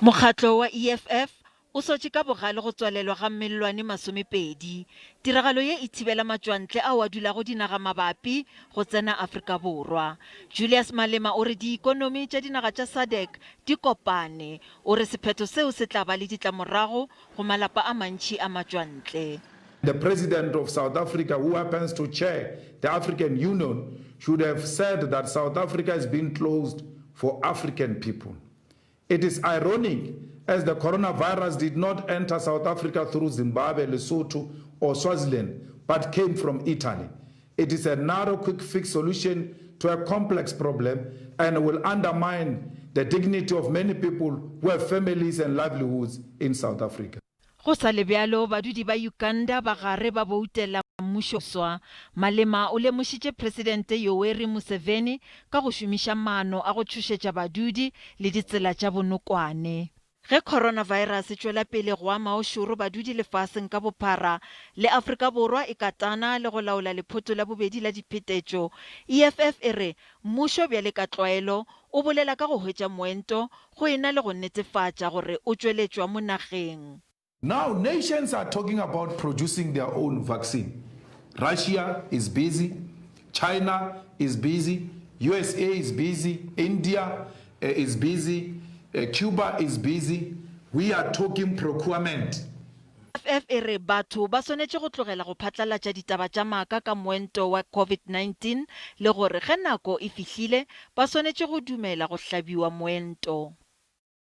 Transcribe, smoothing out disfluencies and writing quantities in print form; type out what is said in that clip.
Mokgatlo wa EFF o sotše ka bogale go tswalelwa ga mellwane masomepedi. Tiragalo ye e thibela matšwantle ao a dulago dinagamabapi go tsena Afrika Borwa. Julius Malema o re diikonomi tša dinaga tša SADC di kopane. O re sephetho seo se tla ba le ditlamorago go malapa a mantši a matšwantle. The President of South Africa, who happens to chair the African Union, should have said that South Africa is being closed for African people. It is ironic as the coronavirus did not enter South Africa through Zimbabwe, Lesotho or Swaziland, but came from Italy. It is a narrow, quick fix solution to a complex problem and will undermine the dignity of many people who have families and livelihoods in South Africa. Go sa le bjalo, badudi ba Uganda ba gare ba boutela mmušo swa. Malema o lemošitše Presidente Yoweri Museveni ka go šomiša maano a go tšhošetša badudi le ditsela tša bonokwane. Ge coronavirus e tšwela pele go ama o šoro badudi lefaseng ka bophara, le Afrika Borwa e katana le go laola lephoto la bobedi la diphetetšo. EFF e re mmušo bjale ka tlwaelo o bolela ka go hwetša moento go e na le go netefatša gore o tšweletšwa mo nageng. Now nations are talking about producing their own vaccine. Russia is busy, China is busy, USA is busy, India eh, is busy, eh, Cuba is busy. We are talking procurement. FF e re batho ba swanetše go tlogela go phatlalatša ditaba tša maaka ka moento wa COVID-19 le gore ge nako e fihlile ba swanetše go dumela go hlabiwa moento.